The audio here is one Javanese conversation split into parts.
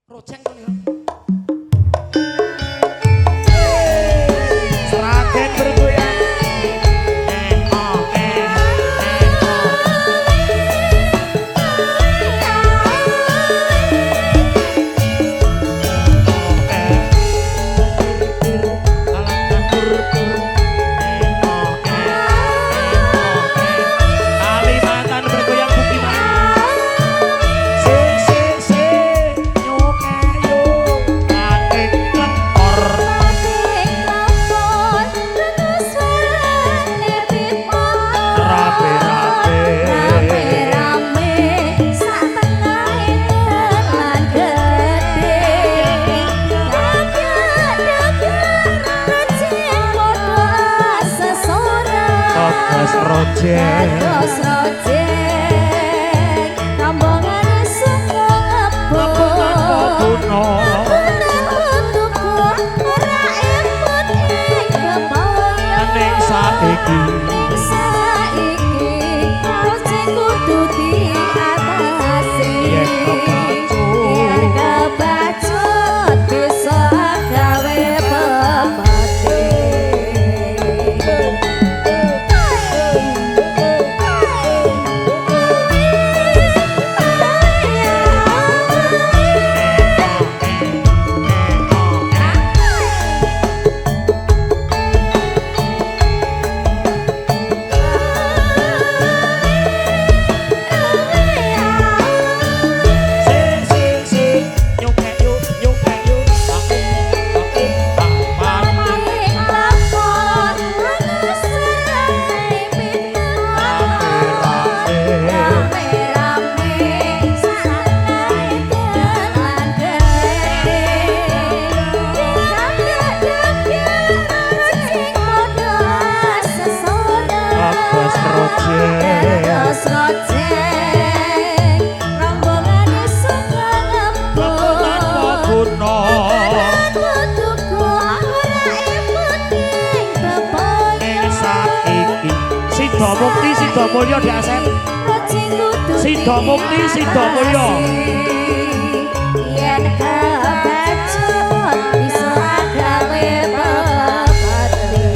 Rojeng to niku. Sragen bergoyang. Eh oh eh eh oh. Eh alam tur tur. Eh oh eh eh oh eh. Kalimantan bergoyang bukti mana? Se se se nyuke yo pating klepor. Rapi rapi. Rame-rame sak tengahe dalan gedhe. Dadak-dadak rejeng padha sesoran. Dados rojeng. Dados rojeng. Rombongane suka Ngebut tanpa ngebut. guna. Ngebut tanpa tuku, ora emut ing kepaya. Ning saiki Ning saiki rojeng kudu diatasi. Yen kebacut. Yen kebacut bisa gawe pepati. Se se se nyuke yo nyuke yo aku aku papat. Dados rojeng. Dados rojeng, rombongane suka Ngebut tanpa ngebut. guna. Ning saiki Sida Mukti Sida Mulya di Asep. Sida Mukti Sida Mulya. Yen kebacut bisa gawe pepati.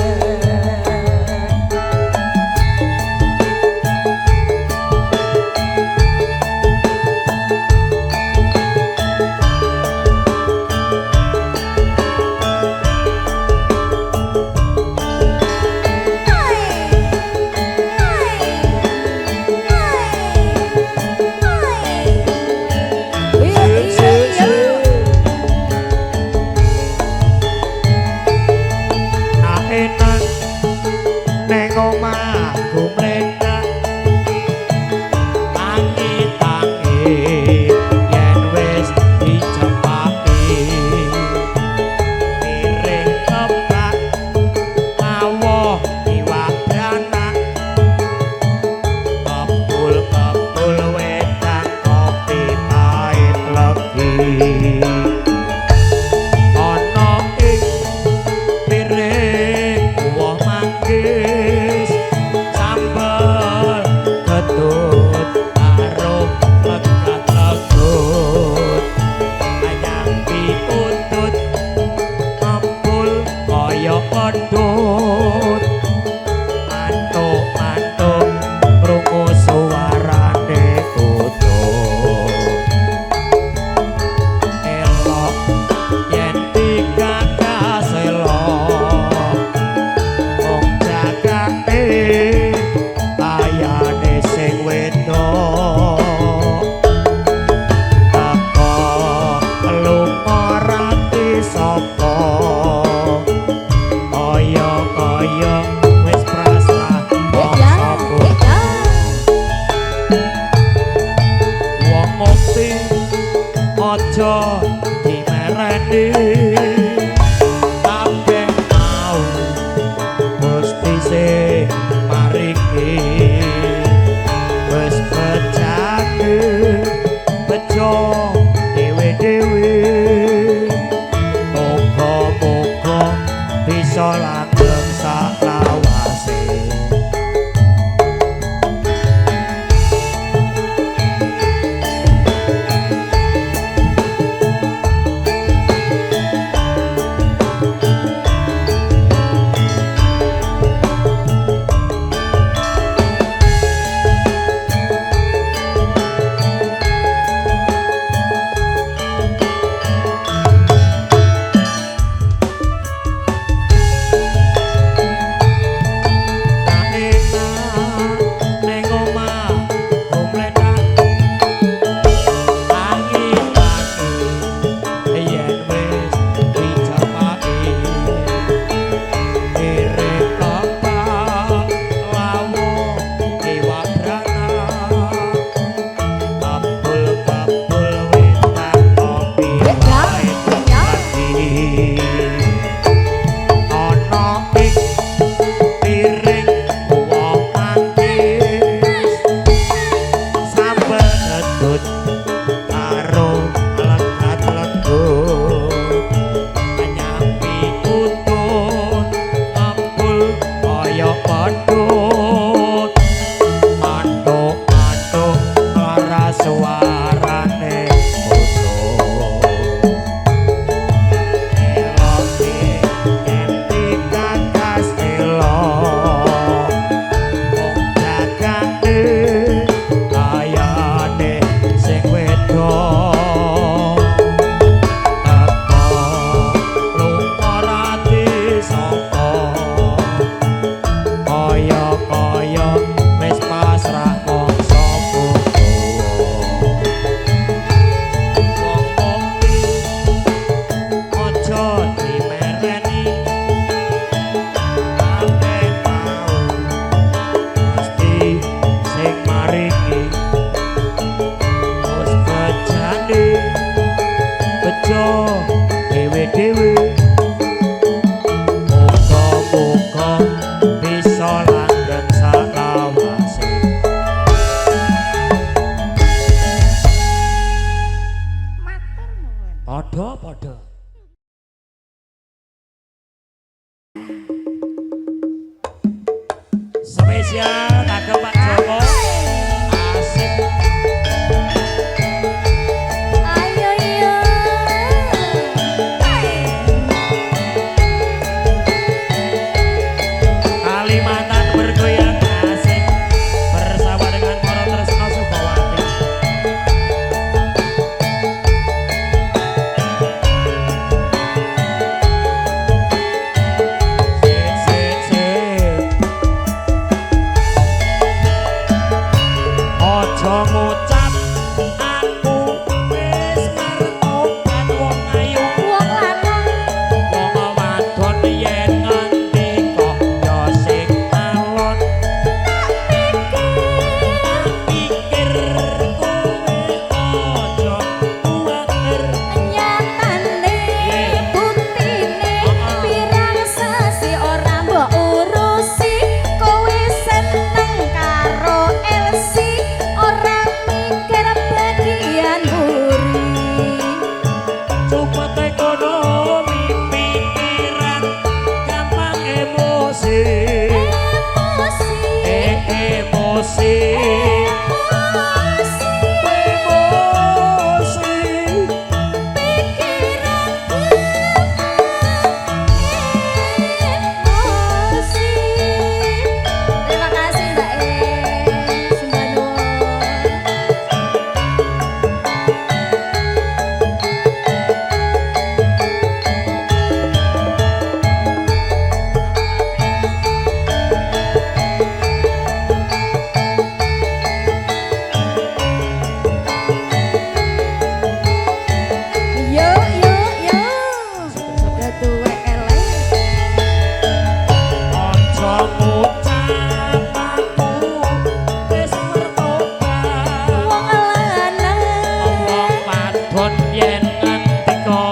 Se se se. Nah enak neng omahku mletak. Tangi tangi yen wis dicepaki. Piring kebak awoh iwak beranak. Kebul kebul wedang kopi pahit legi. Ana ing piring woh manggis sambel ketut karo legat legut. Anyang piutut ngepul kaya pedhut. Mantuk-mantuk krungu suarane utut. Elok yen digagas elok wong jagake kayane sing wedok. Teko lunga rati sapa kaya-kaya wis prasah bangsa Wong mukti aja dimereni kabeh mau Gusti sing maringi wis bejane bejo dhewe-dhewe. Muga-muga bisa langgeng saklawase. Ana ing piring wong mantis sambel kedut karo legat-legut nyapi utun ngepul kaya pedhut mantuk-mantuk lara suarane putus eloke enti kakas elok wong jagane kayane sing wedok teko lunga ra disapa kaya-kaya wis pasrah mangsa putuwa wong mukti aja dimereni kabeh mau mesti sing maringi wis bejane bejo dhewe-dhewe muga-muga bisa langgeng salawase. Matur nuwun. Padha-padha. Spesial kagem Pak Joko. Asik. Ayo yo. Kalimantan bergoyang asik bersama dengan Moro Tresno Sukawati. Sik sik sik. Aja ngucap aku wis mertobat wong ayu. Wong lanang Wong wadon yen ngendika ya sing alon pikir kowe aja kuwatir nyatane buktine pirang sasi ora mbok urusi kowe seneng karo Elsi ora mikir bagian mburi cepet ekonomi pikiran gampang emosi emosi emosi emosi emosi pikiran emosi. Terima kasih Mbak E. Sembah nuwun. Yo yo yo. Ketuwe elek. Aja ngucap aku wis mertobat Wong lanang wong wadon yen ngendika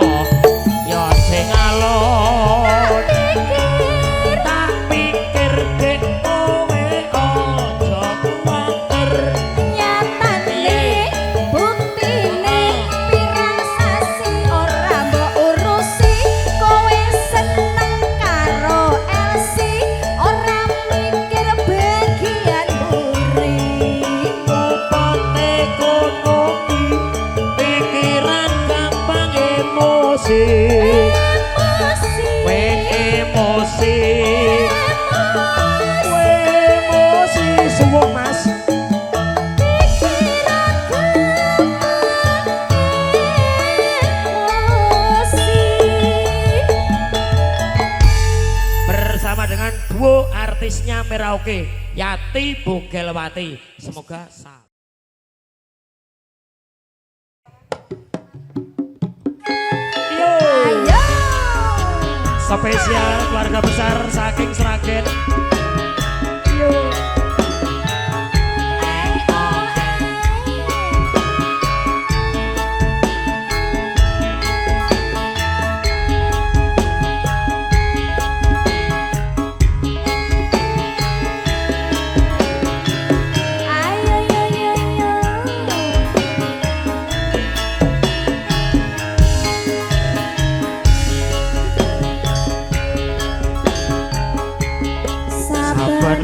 ya sing alon pikir tak pikir dek kowe aja kuwatir nyatane buktine pirang sasi ora mbok urusi kowe seneng karo Elsi ora mikir bagian mburi Cepet ekonomi pikiran gampang emosi emosi we emosi emosi we emosi suwung Mas pikiran gampang emosi. Bersama dengan duo artisnya Merauke Yati Bogelwati. Semoga sah. Yo. Ayo. Spesial keluarga besar saking Sragen. Yo. Eh, oh, eh.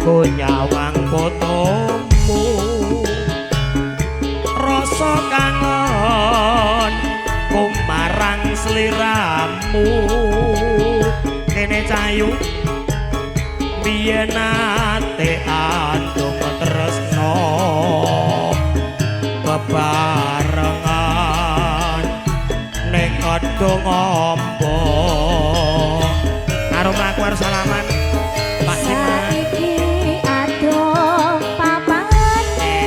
ku nyawang fotomu rasa kangen ku marang sliramu kene cayu biyen nate andung tresno bebarengan ning kedung ombo karo mlaku arep salaman Pak Siman. Saiki adoh papane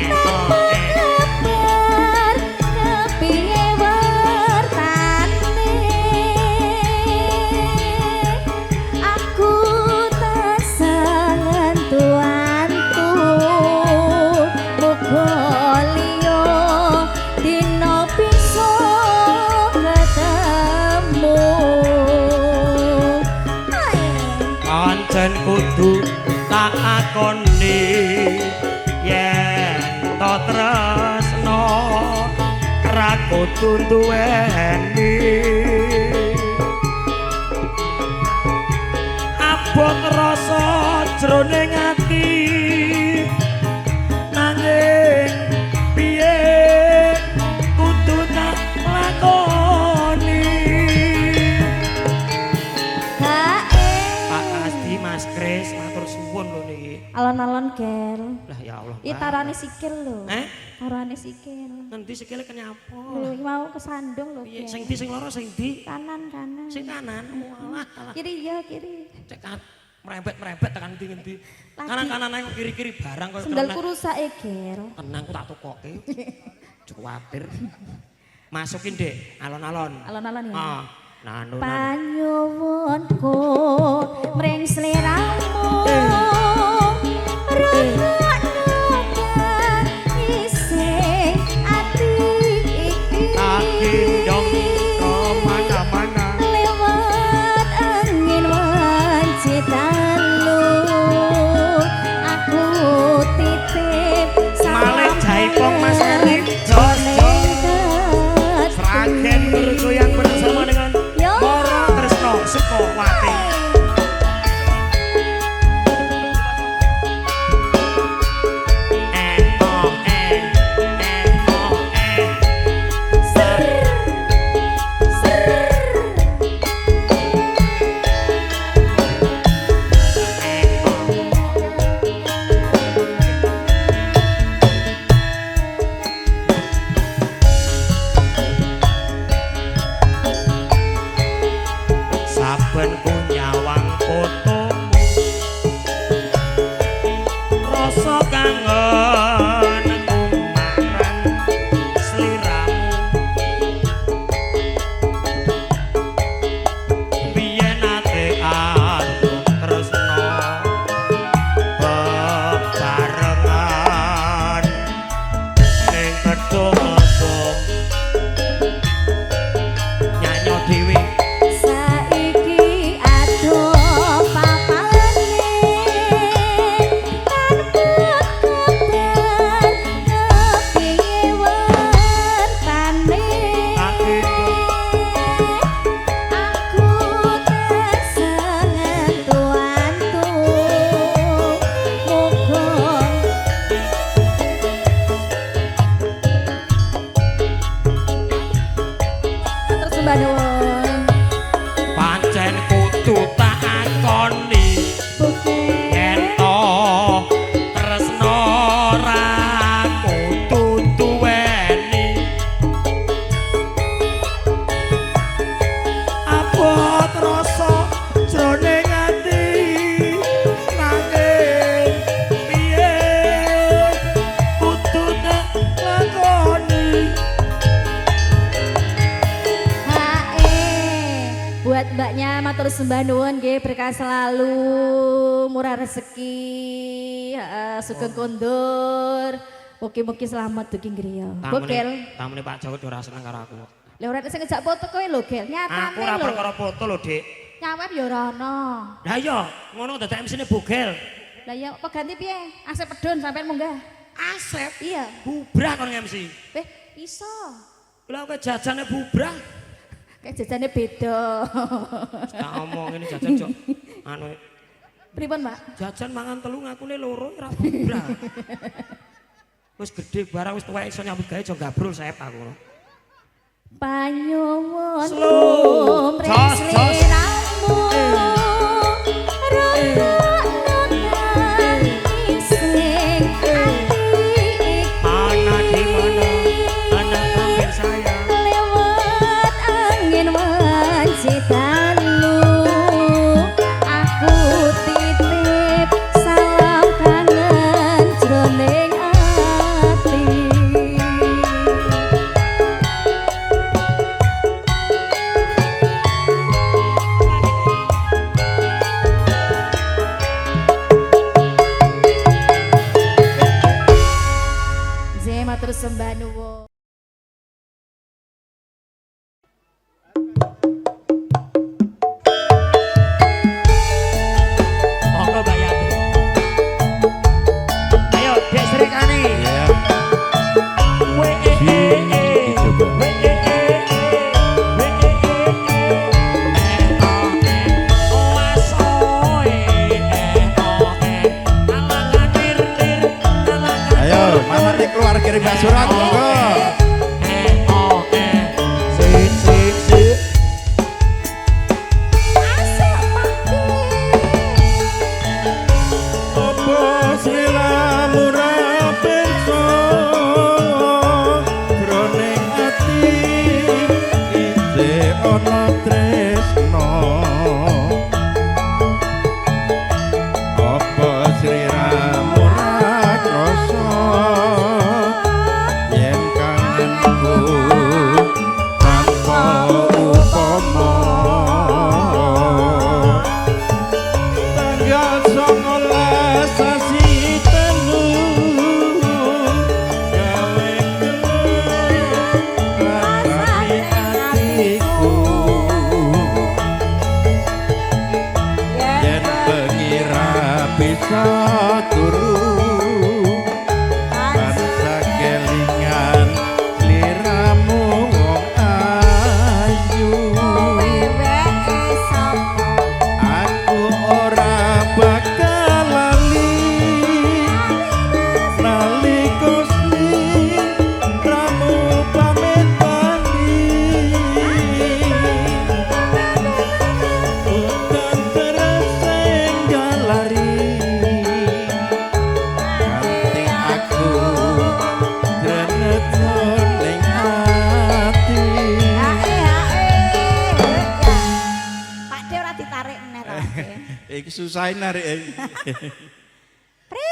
kabar kepiye wertane aku tansah ngentu-antu muga liya dina bisa ketemu. Pancen kudu tak akoni yen to tresno ra kudu duweni abot rasa jroning ati nanging piye kudu tak lakoni. Pak Kasdi, Mas Kris, matur suwun lho niki. Alon-alon gel. Lah ya Allah. Iki tarane sikil lho. Eh? Tarane sikil. Ngendi sikile kenyapa? Lho iki mau kesandung lho. Piye Gel. sing ndi sing loro sing ndi? Kanan kanan. Sing kanan. Walah, alah. Kiri ya kiri. Cek merembet-merembet tekan ndi-ngendi. Lagi. Kanan-kanan ae kok kiri-kiri barang koyo Sendalku rusak e gel. Tenang ku tak tukoke. Aja kuwatir. Masukin Dek, alon-alon. Alon-alon ya. Ah, nanu nanu. Panyuwunku mring sliramu rungokno isih ati iki Tak gendong kemana-mana. Lewat angin wanci dalu aku titip Malih Jaipong Mas Eri. Jos jos. Sragen bergoyang bersama dengan Yo. Moro Tresno Sukowati. Eh oh eh eh oh eh. Ser ser. Eh oh. Saben ku nyawang fotomu rasa kangen ku marang sliramu biyen nate andung tresno bebarengan ning kedung ombo nyanyo dhewe. Saiki adoh papane tanpa kabar kepiye wertane Tak gendong. Aku tansah ngentu-antu muga terus sembah nuwun. Pancen kudu tak akoni yen to tresno ra kudu duweni abot rasa jroning ati nanging piye kudu tak lakoni. Hae, buat mbaknya matur sembah nuwun nggih, berkah selalu, murah rezeki, heeh, sugeng kondur. Mugi-mugi selamat dugi griya. Bokel. Tamune Pak Joko ora seneng karo aku. Lha ora sing ngejak foto kowe lho, Gel. Nyatane Aku ora lho. perkara foto lho, Dik. Nyawer ya ora ono. Lah iya, ngono dadak MC-ne bogel. Lah iya, apa ganti piye? Asep pedun sampean munggah. Asep Iya. bubrah kon MC. Eh, iso. Lah kowe jajane bubrah. Kayak jajane beda. Tak omong ini jajan jok. Anu Pripun, Pak? Jajan mangan telu ngakune loro ora obral. Wis gedhe barang wis tuwek iso nyambut gawe aja gabrul sep aku. Panyuwun Slow. Jos, jos. sliramu. Rungokno sing ati iki. Ana di mana? Ana hampir saya. Lewat angin wanci dalu, aku titip salam kangen jroning ati. Nggih, matur sembah nuwun. Monggo Mbak Yati. Ayo Dek Srikani. Iya. W E E E. Dicoba. W E E E. W E E E. E O E. O A S O E E O E. Alangan lir lir. Alangan. Ayo, mamati keluarga dari Mbak Surat, monggo. E O E. Sik sik sik. Asik Pak. Apa sliramu ra pirsa jroning ati isih ana tresna. Apa sliramu ra krasa yen kangenku tanpa upama. Tanggal 19 sasi telu gawe gelo rasane atiku yen bengi ra bisa turu tansah kelingan sliramu wong ayu. Aku ora bakal lali nalika sliramu pamit bali. Udan terus sing lari nganti aku greget ning ati. Pak De ora ditarik meneh to. Iki susah narik.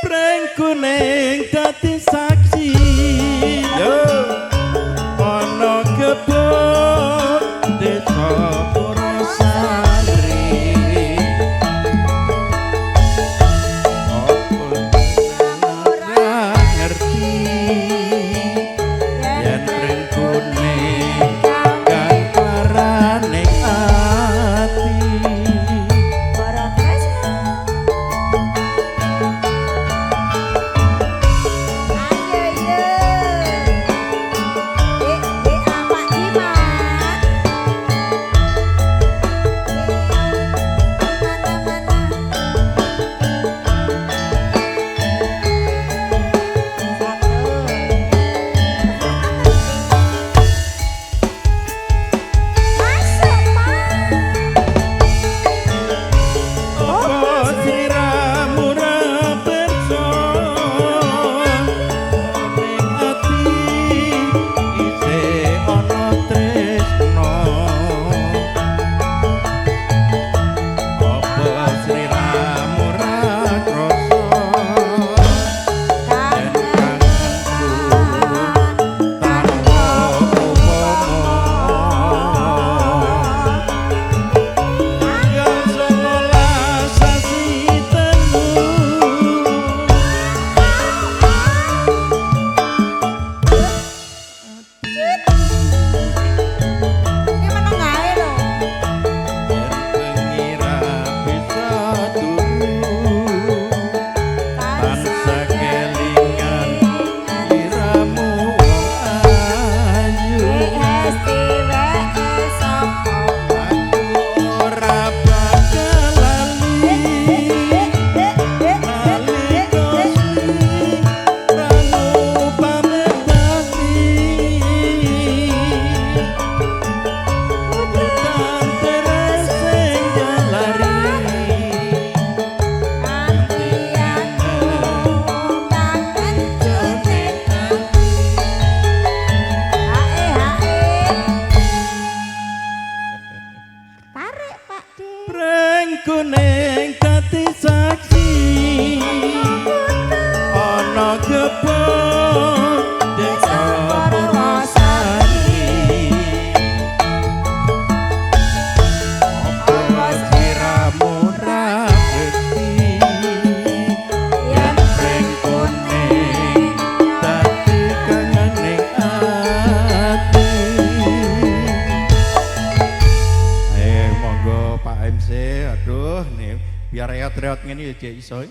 Pring kuning dadi saksi. Yo. Ana kebon desa Purwosari. Apa ora ngerti yen pring kuning kang klarane ati. Para tresno. Ayo yo. Sih, aduh nih biar reot-reot ngene ya jek iso.